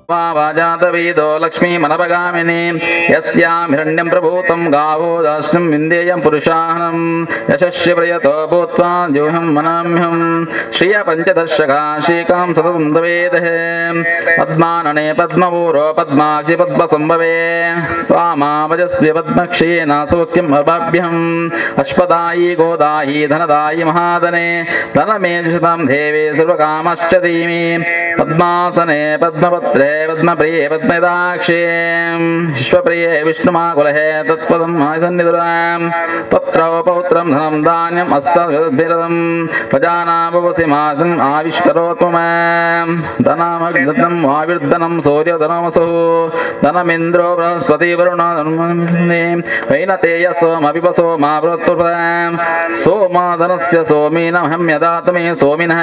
वाजातवेदो लक्ष्मीमनपगामिनी यस्यां हिरण्यं प्रभूतं गावो दास्यं विन्देयं पुरुषाहनं यशस्य प्रयतो भूत्वा ज्यूहं मनाम्यहं श्रिय पञ्चदशका श्रीकां सततं दवेदः पद्मानने पद्मपूरो पद्माक्षि पद्मसम्भवे त्वामावजस्य पद्मक्षेण सौख्यम् अभाभ्यम् अश्वदायी गोदायी धनदायी महाधने धनमे जुषतां देवे सर्वकामश्च धीमि पद्मासने पद्मपत्रे पद्मप्रिये पद्मदाक्षे विश्वप्रिये विष्णुमाकुलहे तत्पदं सन्निधुरां पत्रौ पौत्रं धनं धान्यम् अस्ताभिरदं प्रजानामवसि मासम् आविष्करोतु मां धनमग्धनं आविर्धनं सूर्यधनमसुः धनमिन्द्रो बृहस्पति वरुण वैनतेय सोमपिबसो मा बृहत्पदां सोमाधनस्य सोमीनमहं यदातमे सोमिनः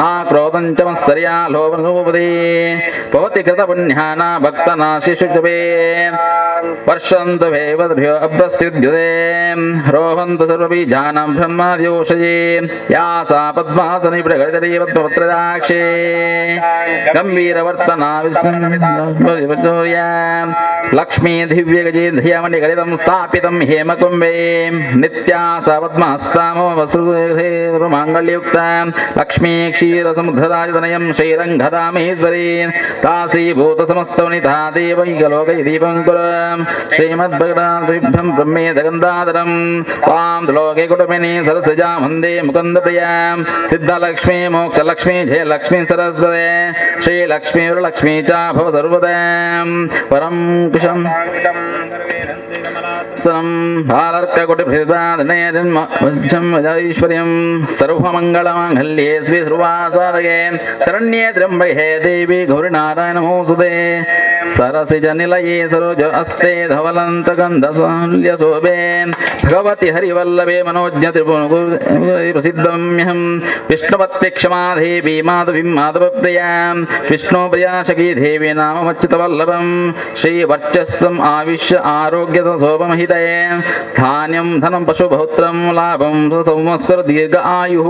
ना क्रोधं च मत्सर्या लोभनोपदे भवति कृतपुण्याना भक्तनाशिषुचवे वर्षन्तु भेवद्भ्यो अभ्रस्युद्युदे रोहन्तु सर्वबीजानां ब्रह्माद्योषये या सा पद्मासनि प्रगतरी पद्मपत्रदाक्षे गम्भीरवर्तना विष्णुर्या लक्ष्मी दिव्यगजेन्द्रियमणिगलितं स्थापितं हेमकुम्भे नित्या सा पद्महस्ता मम वसुमाङ्गल्ययुक्ता लक्ष्मी क्षीरसमुद्रराजतनयं श्रीरङ्गधामेश्वरी तासीभूतसमस्तवनिता देवैकलोकैदीपङ्कुर श्रीमद्भगवाद्भ्यं ब्रह्मेदगन्धाधरं त्वां त्रिलोके कुटुम्बिनी सरसजां वन्दे मुकुन्दप्रियां सिद्धलक्ष्मी मोक्षलक्ष्मी जयलक्ष्मी सरस्वते श्रीलक्ष्मी वरलक्ष्मी च भव सर्वदा परं कुशं सनं बालर्ककोटिभृतादनयजन्मैश्वर्यं सर्वमङ्गलमाङ्गल्ये श्री सर्वासादये शरण्ये त्र्यम्बके देवी गौरीनारायण नमोऽस्तुते सरसिजनिलये सरोज अस्ते धवलन्तगन्धसाल्यशोभे भगवति हरिवल्लभे मनोज्ञ त्रिभुवनप्रसिद्धम्यहं विष्णुपत्ति क्षमा देवी माधवीं माधवप्रियां विष्णुप्रिया सखी देवी नाममच्युतवल्लभं श्रीवर्चस्वम् आविश्य आरोग्यसोपमहितये धान्यं धनं पशुभौत्रं लाभं संवत्सर दीर्घ आयुः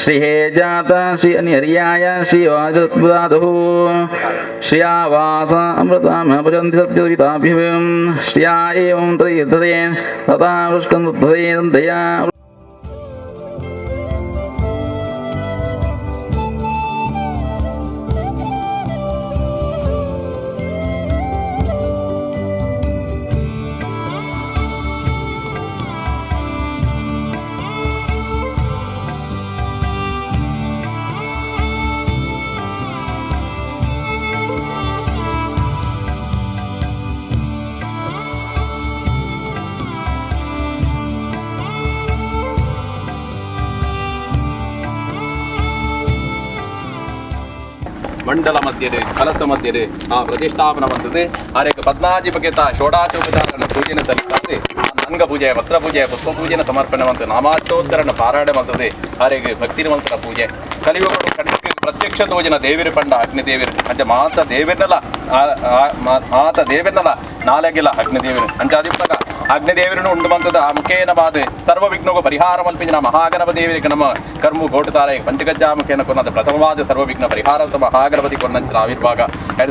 श्रीहे जात श्री अनिहर्याय श्रीवाजुदातुः श्रियावास अमृतां भजन्ति सत्यविताभ्युं श्रिया एवं त्रयधरे तथा वृष्कन्दे दया। ಮಂಡಲ ಮಧ್ಯೆ ಕಲಸ ಮಧ್ಯೆ ಆ ಪ್ರತಿಷ್ಠಾಪನ ಬಂದದೆ ಆರೇಕ ಪದ್ನಾಜಿ ಬಗೆತ ಷೋಡಾಚೋಪಚಾರನ ಪೂಜೆನ ಸಲ್ಲಿಸಾದೆ ಅಂಗ ಪೂಜೆ ಪತ್ರ ಪೂಜೆ ಪುಷ್ಪ ಪೂಜೆನ ಸಮರ್ಪಣೆ ಮಂತ ನಾಮಾಷ್ಟೋತ್ತರನ ಪಾರಾಯಣ ಮಂತದೆ ಆರೇಗ ಭಕ್ತಿ ಮಂತ್ರ ಪೂಜೆ ಕಲಿಯುಗಗಳು ಕಣ್ಣಿಗೆ ಪ್ರತ್ಯಕ್ಷ ತೋಜನ ದೇವಿರ ಪಂಡ ಅಗ್ನಿದೇವಿರು ಅಂಚ ಮಾತ ದೇವಿರ್ನಲ್ಲ ಮಾತ ದೇವಿರ್ನಲ್ಲ ನಾಲೆಗಿಲ್ಲ ಅಗ್ನಿದೇವಿರು ಅಂಚ ಅದಿಪ್ಪಗ ಅಗ್ನಿದೇವಿರನ್ನು ಉಂಡು ಬಂತದ ಆ ಮುಖೇನ ಬಾದ ಸರ್ವ ವಿಘ್ನಗೂ ಪರಿಹಾರ ಮಲ್ಪಿನ ಮಹಾಗಣಪ ದೇವರಿಗೆ ನಮ್ಮ ಕರ್ಮು ಗೋಟುತ್ತಾರೆ ಪಂಚಗಜ್ಜಾ ಮುಖೇನ ಕೊನ್ನದ ಪ್ರಥಮವಾದ ಸರ್ವ ವಿಘ್ನ ಪರಿಹಾರ ಮಹಾಗಣಪತಿ ಕೊನ್ನಂಚಿನ ಆವಿರ್ಭಾಗ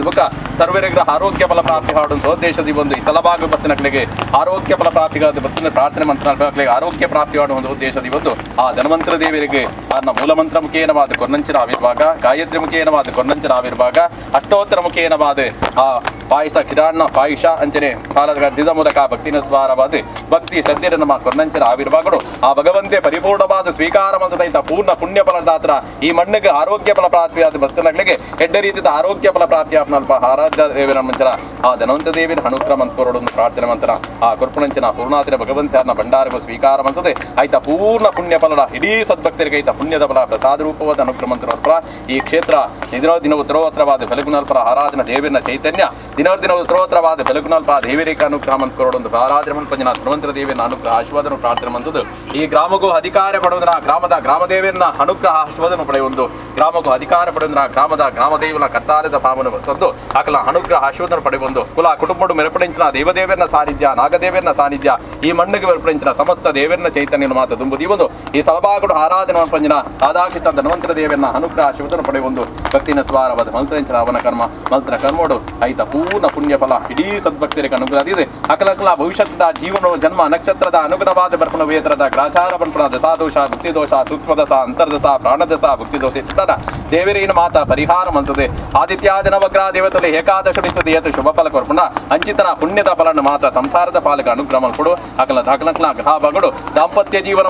ಬುಕ್ಕ ಸರ್ವರಿಗ್ರ ಆರೋಗ್ಯ ಫಲ ಪ್ರಾಪ್ತಿ ಹಾಡು ಸ್ವದೇಶದಿ ಬಂದು ಈ ಸ್ಥಳಭಾಗ ಬತ್ತಿನಗಳಿಗೆ ಆರೋಗ್ಯ ಫಲ ಪ್ರಾಪ್ತಿಗಾದ ಬತ್ತಿನ ಪ್ರಾರ್ಥನೆ ಮಂತ್ರ ಆರೋಗ್ಯ ಪ್ರಾಪ್ತಿ ಹಾಡು ಒಂದು ಉದ್ದೇಶದಿ ಬಂದು ಆ ಧನ್ವಂತರ ದೇವರಿಗೆ ಆರ್ನ ಮೂಲಮಂತ್ರ ಮುಖೇನವಾದ ಕೊನ್ನಂಚಿನ ಆವಿರ್ಭಾಗ, ಗಾಯತ್ರಿ ಮುಖೇನವಾದ ಕೊನ್ನಂಚಿನ ಆವಿರ್ಭಾಗ, ಅಷ್ಟೋತ್ತರ ಮುಖೇನವಾದ ಆ ಪಾಯಸ ಕಿರಾಣ ಪಾಯಸ ಅಂಚನೆ ಕಾಲದ ಮೂಲಕ ಭಕ್ತಿನ ಸ್ವಾರವಾದ ಭಕ್ತಿ ಸದ್ಯರ ನಮ್ಮ ಕೊನ್ನಂಚಿನ ಆವಿರ್ಭಾಗಗಳು ಆ ಭಗವಂತೆ ಪರಿಪೂರ್ಣವಾದ ಸ್ವೀಕಾರ ಮಂತ್ರದೈತ ಪೂರ್ಣ ಪುಣ್ಯ ಫಲದಾತ್ರ ಈ ಮಣ್ಣಿಗೆ ಆರೋಗ್ಯ ಫಲ ಪ್ರಾಪ್ತಿಯಾದ ಭಕ್ತನಗಳಿಗೆ ಎಡ್ಡ ರೀತಿಯ ಆರೋಗ್ಯ ಫಲ ಪ್ರಾಪ್ತಿ ಆಪ್ನಲ್ಪ ಆರಾಧ್ಯ ದೇವಿನ ಮಂಚನ ಆ ಧನವಂತ ದೇವಿನ ಅನುಗ್ರಹ ಮಂತ್ಕೊರಡೊಂದು ಪ್ರಾರ್ಥನೆ ಮಂತ್ರ ಆ ಕೊರ್ಪುಣಂಚನ ಪೂರ್ಣಾತಿರ ಭಗವಂತ ಭಂಡಾರಗೂ ಸ್ವೀಕಾರ ಮಂತದೆ ಆಯ್ತಾ ಪೂರ್ಣ ಪುಣ್ಯ ಫಲದ ಇಡೀ ಸದ್ಭಕ್ತರಿಗೆ ಐತ ಪುಣ್ಯದ ಫಲ ಪ್ರಸಾದ ರೂಪವಾದ ಅನುಗ್ರಹ ಮಂತ್ರ ಈ ಕ್ಷೇತ್ರ ದಿನೋ ದಿನ ಉತ್ತರೋತ್ತರವಾದ ಬೆಲಗುನಲ್ಪರ ಆರಾಧನ ದೇವಿನ ಚೈತನ್ಯ ದಿನೋ ದಿನ ಉತ್ತರೋತ್ತರವಾದ ಬೆಲಗುನಲ್ಪ ದೇವಿರೇಕ ಅನುಗ್ರಹ ಮಂತ್ಕೊರಡೊಂದು ಆರಾಧನೆ ಮನ್ಪಂಜನ ಧನ್ವಂತರ ದೇವಿನ ಅನುಗ್ರಹ ಆಶೀರ್ವಾದನ ಪ್ರಾರ್ಥನೆ ಮಂತದ್ದು ಈ ಗ್ರಾಮಕ್ಕೂ ಅಧಿಕಾರ ಪಡೆಯುವುದರ ಗ್ರಾಮದ ಗ್ರಾಮದೇವಿಯನ್ನ ಅನುಗ್ರಹ ಆಶೀರ್ವಾದನ ಪಡೆಯುವುದು ಗ್ರಾಮಕ್ಕೂ ಅಧಿಕಾರ ಪಡೆಯುವುದರ ಗ್ರಾಮದ ಗ್ರಾಮದೇವನ ಕರ್ತಾರದ ಭಾವನ ತಂದು ಆಕಲ ಅನುಗ್ರಹ ಆಶೀರ್ವಾದನ ಪಡೆಯುವುದು ಕುಲ ಕುಟುಂಬಡು ಮೆರಪಡಿಂಚಿನ ದೇವದೇವರನ್ನ ಸಾನ್ನಿಧ್ಯ ನಾಗದೇವರನ್ನ ಸಾನ್ನಿಧ್ಯ ಈ ಮಣ್ಣಿಗೆ ಮೆರಪಡಿಂಚಿನ ಸಮಸ್ತ ದೇವರನ್ನ ಚೈತನ್ಯನ ಮಾತ ತುಂಬುದು ಈ ಒಂದು ಈ ಸ್ಥಳಭಾಗಡು ಆರಾಧನೆ ಪಂಜಿನ ರಾಧಾಕೃಷ್ಣ ಧನ್ವಂತರ ದೇವರನ್ನ ಅನುಗ್ರಹ ಆಶೀರ್ವಾದನ ಪಡೆಯುವುದು ಭಕ್ತಿನ ಸ್ವಾರವಾದ ಮಂತ್ರಿಂಚಿನ ಅವನ ಕರ್ಮ ಮಂತ್ರ ಕರ್ಮೋಡು ಐತ ಪೂರ್ಣ ಪುಣ್ಯ ಫಲ ಇಡೀ ಸದ್ಭಕ್ತರಿಗೆ ಅನುಗ್ರಹ ಇದೆ ಅಕಲಕಲ ಭವಿಷ್ಯದ ಜೀವನ ಜನ್ಮ ನಕ್ಷತ್ರದ ಅನುಗುಣವಾದ ಬರ್ಪಣ ವೇತರದ ಗ್ರಾಚಾರ ಬರ್ಪಣ ದಶಾದೋಷ ಭಕ್ತಿದೋಷ ಸೂಕ್ಷ್ಮದಶ ಅಂತರ್ದಶ ಪ್ರಾಣದಶ ಭಕ್ತಿದೋಷ ಇತ್ತರ ದೇವರೇನು ಮಾತ ಪರಿಹಾರ ಮಂತದೆ ಆದಿತ್ಯಾದಿ ನವಗ್ರಹ ದೇವತಲೆ ಏಕಾದಶ ಏತು ಶುಭ ಫಲ ಕೊರ್ಪಣ ಅಂಚಿತನ ಪುಣ್ಯದ ಫಲನ ಮಾತ ಸಂಸಾರದ ಪಾಲಕ ಅನುಗ್ರಹ ಕೊಡು ಅಕಲ ದಾಖಲಕಲ ಗ್ರಹ ಬಗಡು ದಾಂಪತ್ಯ ಜೀವನ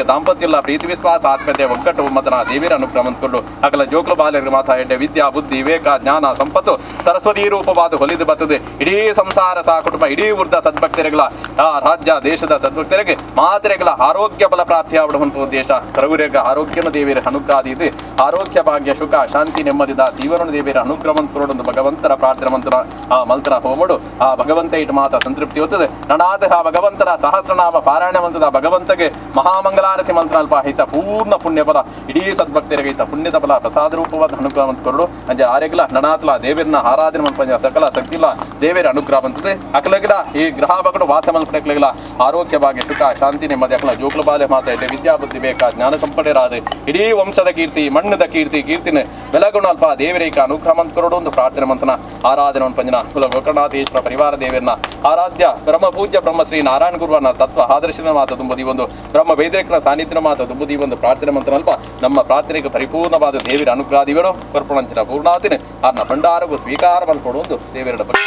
ದಾಂಪತ್ಯ ಪ್ರೀತಿ ವಿಶ್ವಾಸ ಆತ್ಮೀಯತೆ ಒಗ್ಗಟ್ಟು ಒಮ್ಮತನ ದೇವಿರ ಅನುಗ್ರಹ ಕೊಡು ಅಕಲ ಜೋಕ್ಲು ಬಾಲರಿಗೆ ಮಾತ ಎಡ್ಡೆ ವಿದ್ಯಾ ಬುದ್ಧಿ ವಿವೇಕ ಜ್ಞಾನ ಸಂಪತ್ತು ಸರಸ್ವತಿ ರೂಪವಾದ ಹೊಲಿದು ಬರ್ತದೆ ಇಡೀ ಸಂಸಾರ ಸಹ ಕುಟುಂಬ ಇಡೀ ವೃದ್ಧ ಸದ್ಭಕ್ತರಿಗಳ ಆ ರಾಜ್ಯ ದೇಶದ ಸದ್ಭಕ್ತರಿಗೆ ಮಾತೆರೆಗಳ ಆರೋಗ್ಯ ಬಲ ಪ್ರಾಪ್ತಿ ಆವಡುವಂತ ಉದ್ದೇಶ ಪ್ರಭುರೇಗ ಆರೋಗ್ಯನ ದೇವಿಯರ ಅನುಗ್ರಹ ಇದೆ ಆರೋಗ್ಯ ಭಾಗ್ಯ ಸುಖ ಶಾಂತಿ ನೆಮ್ಮದಿದ ಜೀವನ ದೇವಿಯರ ಅನುಗ್ರಹ ಭಗವಂತರ ಪ್ರಾರ್ಥನೆ ಮಂತ್ರ ಆ ಮಂತ್ರ ಹೋಮಡು ಆ ಭಗವಂತ ಇಟ್ಟು ಮಾತ ಸಂತೃಪ್ತಿ ಹೊತ್ತದೆ ನನಾದ ಆ ಭಗವಂತರ ಸಹಸ್ರನಾಮ ಪಾರಾಯಣ ಮಂತ್ರದ ಭಗವಂತಗೆ ಮಹಾಮಂಗಲಾರತಿ ಮಂತ್ರ ಅಲ್ಪ ಹಿತ ಪೂರ್ಣ ಪುಣ್ಯ ಫಲ ಇಡೀ ಸದ್ಭಕ್ತರಿಗೆ ಹಿತ ಪುಣ್ಯದ ಫಲ ಪ್ರಸಾದ ರೂಪವಾದ ಅನುಗ್ರಹ ಕೊರಡು ಅಂಜೆ ಆರೆಗ್ಲ ನನಾತ್ಲ ದೇವಿಯರನ್ನ ಆರಾಧನೆ ಮನ್ಪಂಜ ಸಕಲ ಶಕ್ತಿಲ ದೇವಿಯರ ಅನುಗ್ರಹ ಬಂತದೆ ಅಕಲಗಿಲ ಈ ಗ್ರಹ ಬಗಡು ವಾಸ ಮಲ್ಪಡಕ್ಲಗಿಲ ಆರೋಗ್ಯ ಭಾಗ್ಯ ಸುಖ ಶಾಂತಿ ನೆಮ್ಮದಿ ಅಕಲ ಜೋಕ್ಲ ಬಾಲೆ ಮಾತಾಯಿತೆ ವಿದ್ಯಾ ಬುದ್ಧಿ ಬೇಕಾ ಜ್ಞಾನ ಸಂಪಡೆರಾದೆ ಇಡೀ ವಂಶದ ಕೀರ್ತಿ ಮಣ್ಣದ ಕೀರ್ತಿ ಕೀರ್ತಿನ ಬೆಲಗುಣ ಅಲ್ಪ ದೇವರೇಕ ಅನುಗ್ರಹ ಮಂತ್ ಒಂದು ಪ್ರಾರ್ಥನೆ ಮಂತನ ಆರಾಧನೆ ಪಂಜನ ಕುಲ ಗೋಕರ್ಣಾಥೇಶ್ವರ ಪರಿವಾರ ದೇವರನ್ನ ಆರಾಧ್ಯ ಬ್ರಹ್ಮ ಪೂಜ್ಯ ಬ್ರಹ್ಮಶ್ರೀ ನಾರಾಯಣ ಗುರುವನ ತತ್ವ ಆದರ್ಶನ ಮಾತ ತುಂಬುದಿ ಒಂದು ಬ್ರಹ್ಮ ವೇದಿಕನ ಸಾನ್ನಿಧ್ಯ ಮಾತ ತುಂಬುದಿ ಒಂದು ಪ್ರಾರ್ಥನೆ ಮಂತ್ರನಲ್ಪ ನಮ್ಮ ಪ್ರಾರ್ಥನೆಗೆ ಪರಿಪೂರ್ಣವಾದ ದೇವರ ಅನುಗ್ರಹ ದಿವರು ಕೊರ್ಪಣಂಚಿನ ಪೂರ್ಣಾತಿನ ಅನ್ನ ಭಂಡಾರಗೂ ಸ್ವೀಕಾರ ಮಲ್ಕೊಡು ದೇವರ ಬಗ್ಗೆ.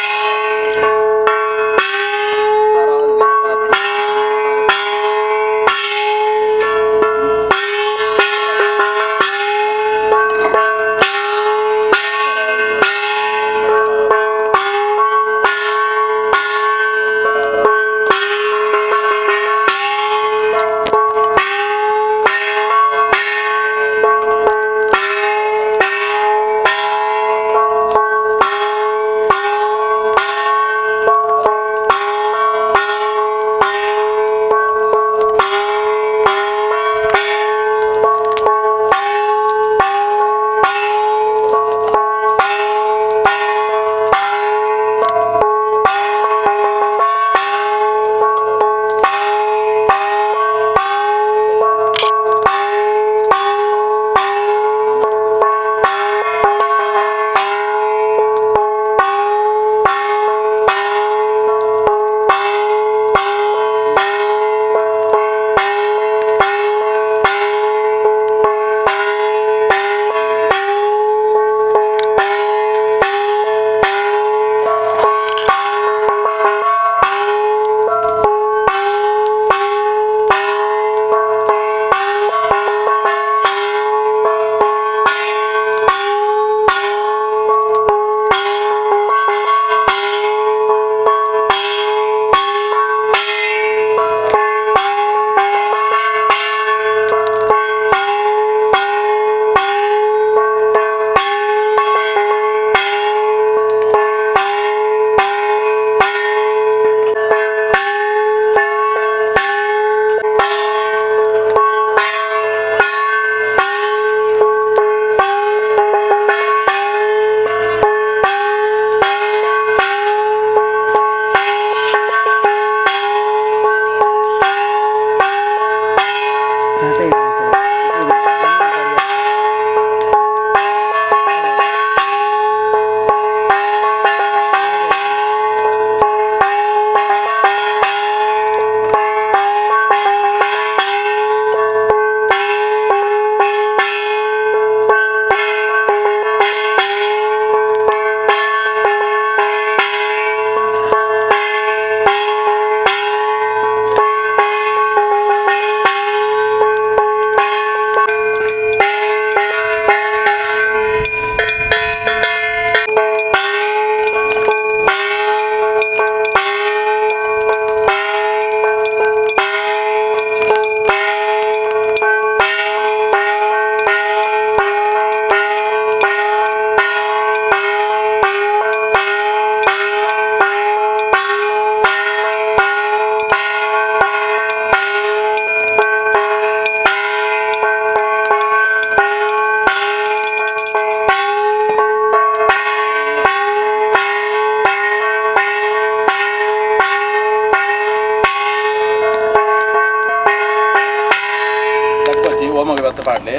ಅಕ್ಷತೆ ಪಾಡ್ಲೆ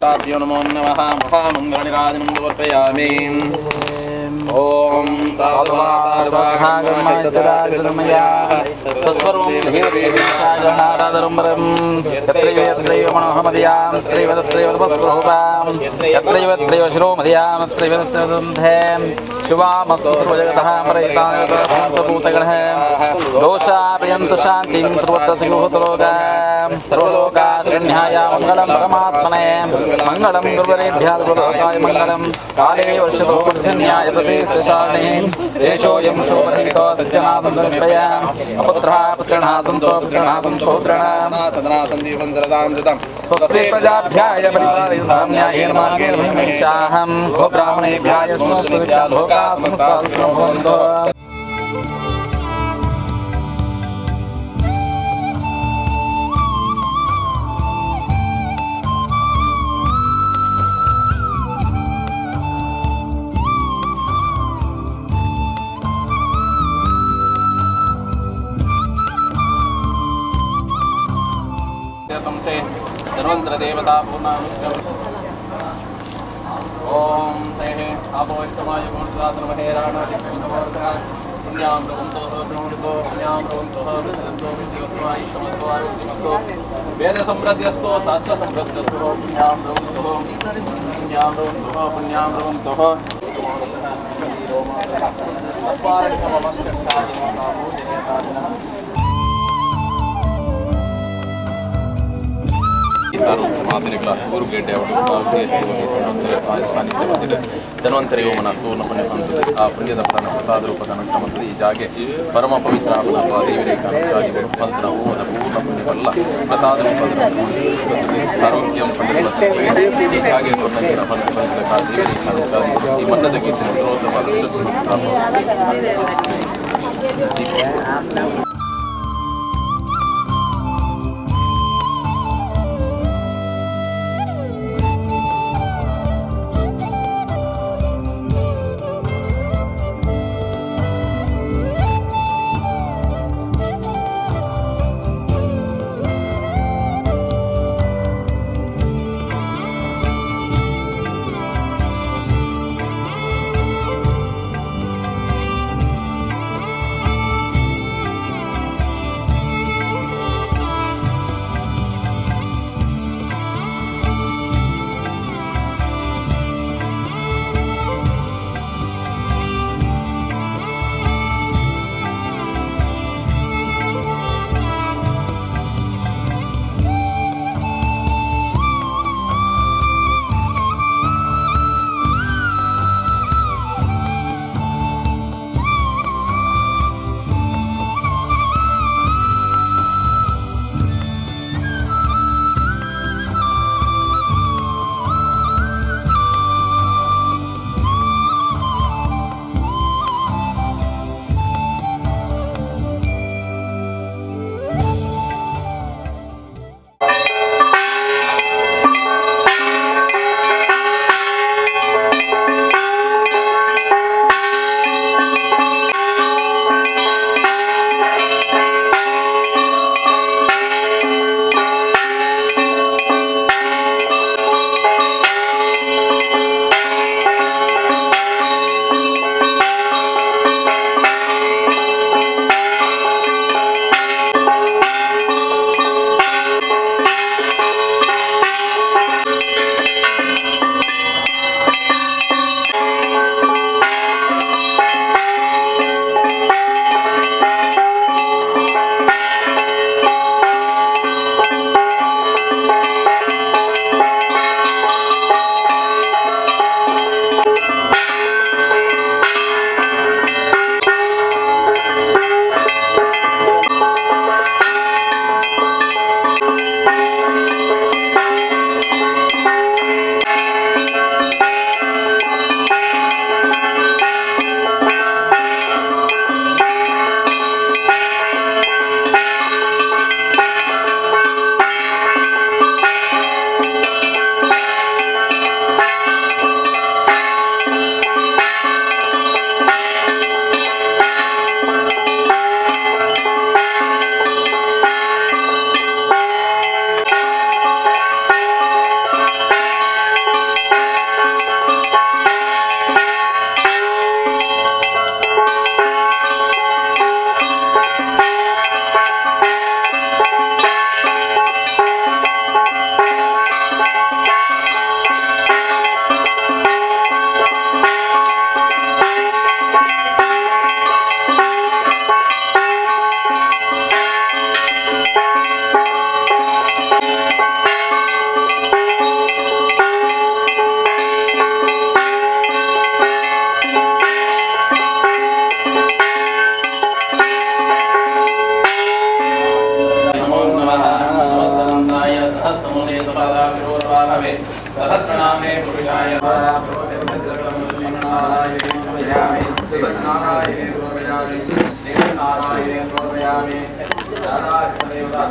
ತಾಭ್ಯೋ ನಮೋ ನಮಃ ಮಹಾಮಂಗಳ ಸಮರ್ಪಯಾಮಿ. ಓಂ ಯತ್ರೈವ ಮನೋಹಮದಿಯಾಂ ತತ್ರೈವ ತತ್ರೈವ ತಪಸ್ವರೂಪಾಂ ಯತ್ರೈವ ತ್ರೈವ ಶಿರೋಮದಿಯಾಂ ತತ್ರೈವ ತತ್ರೈವ ಶಿವಾಮಸ್ತು ಸರ್ವಜಗತಃ ಪರೈತಾಂತಭೂತಗಣಃ ದೋಷಾಪಯಂತು ಶಾಂತಿಂ ಸರ್ವತ್ರ ಸಿಗುಹುತಲೋಕಾಂ ಸರ್ವಲೋಕಾಶರಣ್ಯಾಯ ಮಂಗಳಂ ಪರಮಾತ್ಮನೇ ಮಂಗಳಂ ಗುರುವರೇಭ್ಯಃ ಸರ್ವಲೋಕಾಯ ಮಂಗಳಂ ಕಾಲೇ ವರ್ಷತೋ ಪರ್ಜನ್ಯಾಯ ಪ್ರತಿಶಾರಣೇ ದೇಶೋಯಂ ಶೋಭನಿತೋ ಸಜ್ಜನಾ ಸಂತೋಷಯ ಅಪುತ್ರಃ ಪುತ್ರಿಣಃ ಸಂತೋ ಪುತ್ರಿಣಃ ಸಂತೋತ್ರಣಃ ಸದನಾ ಸಂಜೀವಂ ಸರದಾಂ ಸದಂ ಸ್ವಸ್ತಿ ಪ್ರಜಾಭ್ಯಾಯ ಪರಿಪಾಲಯತಾಂ ನ್ಯಾಯೇನ ಮಾರ್ಗೇಣ ಮಹಿಷಾಹಂ ಗೋಬ್ರಾಹ್ಮಣೇಭ್ಯಾಯ ಶುಭಮಸ್ತು ನಿತ್ಯಾ ಲೋಕಾಃ ಸಮಸ್ತಾಃ ಸುಖಿನೋ ಭವಂತು. ತಂಸೆ ಧನ್ವಂತರ ದೇವತಾ ಪೂರ್ಣ ಓಂ ಸೇಹೆ ಆಪೋ ಇಷ್ಟಮಾಯ ಮೂರ್ತಾತನಮಹೇರಾಣ ಪುಣ್ಯಾಂ ಪ್ರವಂತೋ ಪ್ರವೃತ್ತೋ ಪುಣ್ಯಾಂ ಪ್ರವಂತೋ ಪ್ರಸಂತೋ ವಿದ್ಯೋಸ್ತೋ ಆಯುಷ್ಮಸ್ತೋ ಆರೋಗ್ಯಮಸ್ತೋ ವೇದ ಸಮೃದ್ಧಸ್ತೋ ಶಾಸ್ತ್ರ ಸಮೃದ್ಧಸ್ತೋ ಪುಣ್ಯಾಂ ಪ್ರವಂತೋ ಪುಣ್ಯಾಂ ಪ್ರವಂತೋ ಪುಣ್ಯಾಂ ಪ್ರವಂತೋ ಮಾದರಿಗಳ ಊರುಗಡ್ಡೆ ಅವರು ಧನ್ವಂತರಿ ಹೋಮನ ಪೂರ್ಣ ಪುಣ್ಯ ಪಂಥದ ಆ ಪುಣ್ಯದ ಫಲನ ಪ್ರಸಾದ ರೂಪದ ಅನುಗ್ರಹ ಮತ್ತು ಈ ಜಾಗೆ ಪರಮ ಪವಿತ್ರ ಪಂಥನ ಹೋಮದ ಪೂರ್ಣ ಪುಣ್ಯ ಫಲ ಪ್ರಸಾದ ರೂಪದ ಆರೋಗ್ಯಂ ಪಡೆದು ಈ ಜಾಗೆ ಈ ಮನ್ನದ ಗೀತೆ ಸಹಸ್ರಮೂಲೆ ಸಹಸ್ರನಾಮೇ ಪುರುಷಾಯ ನಾರಾಯಣೇ ಸಮರ್ಪಯಾಮಿ ನಾರಾಯಣೇ ಸಮರ್ಪಯಾಮಿ ದೇವತಾ.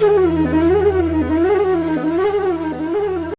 Thank you.